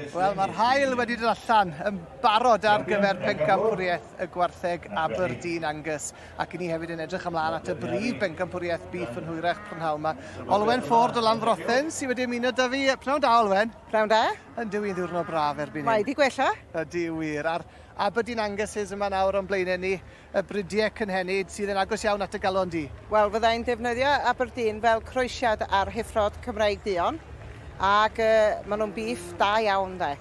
Wel, mae'r haul wedi dod allan yn barod ar gyfer pencampwriaeth y gwartheg Aberdeen Angus ac i ni hefyd yn edrych ymlaen at y brif bencampwriaeth beef yn hwyrach prynhawn yma. Olwen Ford o Lanfrothen sydd wedi ymuno da fi. Pnawn da, Olwen. Pnawn da. Yn dyw i'n ddiwrnod braf erbyn hyn. Mae wedi gwella. Ydy wir. A'r Aberdeen Anguses yma nawr o'n blaenau ni. Y bridiau cynhenid sydd yn agos iawn at y galon di? Wel, fydda i'n defnyddio Aberdeen fel croesiad ar heffrod Cymraeg duon, ac uh, maen nhw'n beef da iawn, de.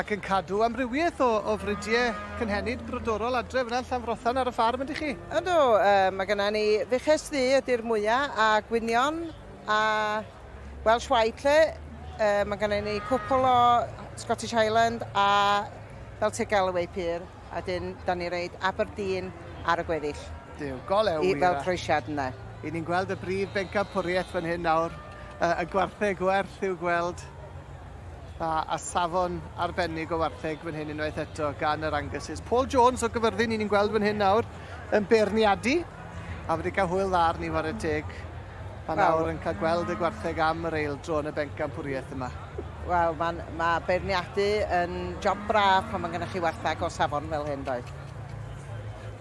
Ac yn cadw amrywiaeth o, o fridiau cynhenid brodorol adre fyna yn Llanfrothan ar y ffarm, ydych chi? Yndw, uh, mae genna ni fuches ddu ydy'r mwyaf, a gwynion, a Welsh White lle. Uh, mae genna ni cwpl o Scottish Highland a Belted Galloway pur. A dyn, da ni reid Aberdeen ar y gweddill. Duw, golew wir. Fel croesiad yna. I ni'n gweld y brif bencampwriaeth fan hyn nawr. Y gwartheg werth i'w gweld. A, a safon arbennig o wartheg fan hyn unwaith eto gan yr Anguses. Paul Jones o Gyfyrddin, i ni'n gweld fan hyn nawr, yn beirniadu. A wedi cael hwyl dda arni, whare teg. A nawr yn cael gweld y gwartheg am yr eildro yn y bencampwriaeth yma. Wel, mae'n ma beirniadu yn job braf pan mae gennych chi wartheg o safon fel hyn, doedd?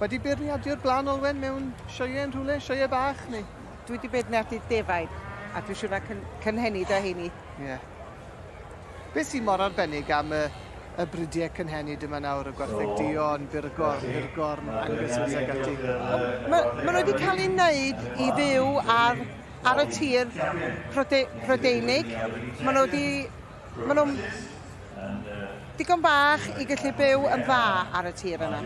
Wedi beirniadu o'r blaen, Olwen, mewn sioeau yn rhywle, sioeau bach, neu? Dwi wedi beirniadu defaid, a dwi'n siŵr na cyn, cynhenid o heini. Ie. Yeah. Beth sy'n mor arbennig am y, y bridiau cynhenid yma nawr, y gwartheg duon, burgorn, hirgorn, Anguses ac ati? Mae ma nhw wedi cael eu wneud i fyw ar, ar y tir Pryde, Prydeinig. Mae nhw wedi... Mae nhw'n digon bach i gallu byw yn dda ar y tir yna.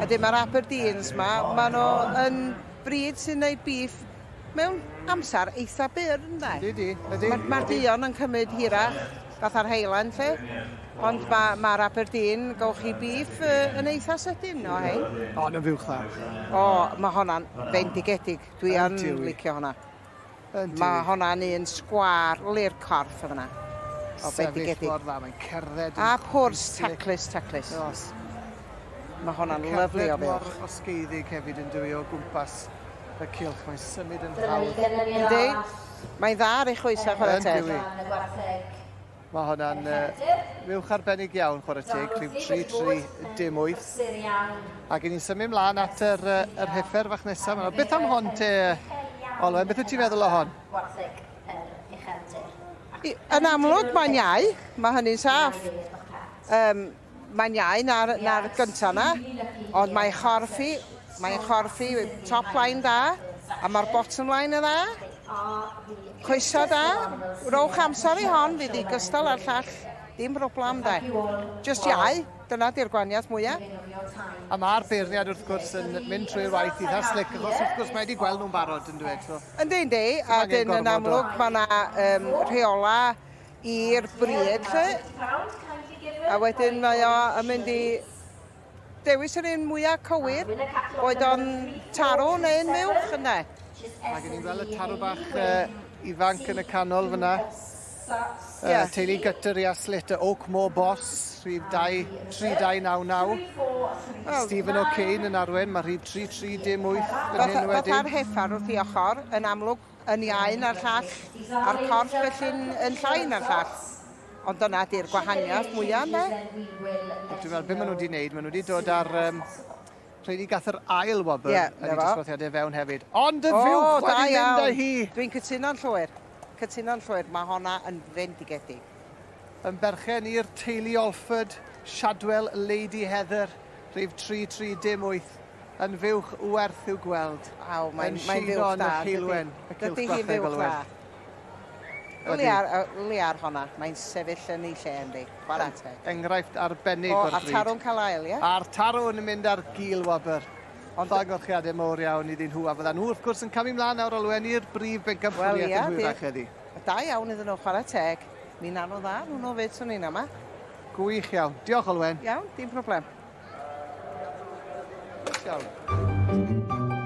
Ydyn, mae'r Aberdeens yma, maen nhw yn bryd sy'n gwneud beef mewn amser eitha byr, ynde? Ydy, ydy. Mae'r ma duon yn cymryd hirach, fatha'r Highland, lle. Ond mae'r ma Aberdeen, gowch chi beef uh, yn eitha sydyn o hein. O, yn fuwch dda. O, mae hwnna'n fendigedig. Dwi yn licio hwnna. Mae hwnna'n un sgwar lir corff o fyna. O, bendigedig. Sefyll mor dda, mae'n cerdded. A pwrs taclus, taclus. Os. Mae hwnna'n lyflu o fuwch. Mor osgeiddig hefyd yn dywi o gwmpas y cylch, mae'n symud yn hawdd. Yndi, mae'n dda ar ei chwysau chwarae teg. Mae hwnna'n uh, fuwch arbennig iawn chwarae teg, rhyw 3-3 dim 8. Ac i ni'n symud mlaen at yr, yr heffer fach nesaf. Beth am hon te, Olwen? Beth wyt ti'n feddwl o hon? Yn amlwg mae'n iau, mae hynny'n saff. Um, Mae'n iau na'r, na'r gynta na, ond mae chorff hi, mae'n chorff hi, top line da, a mae'r bottom line yn dda. Coesa da, rowch amser i hon, fydd hi gystal â'r llall, dim problem de. Just iau, dyna di'r gwaniaeth mwyaf. A mae'r beirniad wrth gwrs yn mynd trwy'r waith eitha slick, achos wrth gwrs mae wedi gweld nhw'n barod yn dweud. So. Yndi, yndi, a dyn yn amlwg mae yna um, rheola i'r bryd 'lly. A wedyn mae o yn mynd i dewis yr un mwyaf cywir, boed o'n tarw neu'n fuwch ynde. Mae gen i'n gweld y tarw bach uh, ifanc yn y canol fyna. Uh, yeah. Teulu Gutter i Aslet, y Oakmore Boss, rhif 2, 3299. Well, Stephen O'Kane yn arwen, mae rhif 3318 fan hyn wedyn. Fatha'r heffar wrth i ochr, yn amlwg yn iau na'r llall, a'r corff felly'n yn llai na'r llall. Ond dyna di'r gwahaniaeth mwyaf, ynde? Dwi'n meddwl, beth maen nhw wedi wneud, maen nhw wedi dod ar... Um, rhaid i gath yr ail wobr yeah, yn ei dosbarthiadau fewn hefyd. Ond y fuwch wedi mynd â hi! Dwi'n cytuno'n llwyr. Cytuno'n llwyr. Mae honna yn fendigedig. Yn berchen i'r teulu Alford, Shadwell Lady Heather, rhif 3318. Yn fuwch werth i'w gweld. Aw, mae'n mae fuwch da. Yn heulwen, y cylch gwartheg Olwen. Liar, liar honna. Mae'n sefyll yn ei lle yndi. Chwarae teg. Enghraifft arbennig o'r bryd. O, a'r tarw'n cael ail, ie? A'r tarw'n mynd ar gil wobr. Ond Llongyfarchiadau mowr iawn iddyn nhw, a fyddan nhw wrth gwrs yn camu mlaen nawr Olwen i'r brif bencampwriaeth yn hwyrach heddi. Da iawn iddyn nhw, chwarae teg. Mi wnawn nhw dda, nhw'n 'fyd, swn i'n ama. Gwych iawn. Diolch Olwen. Iawn, dim problem. Iawn.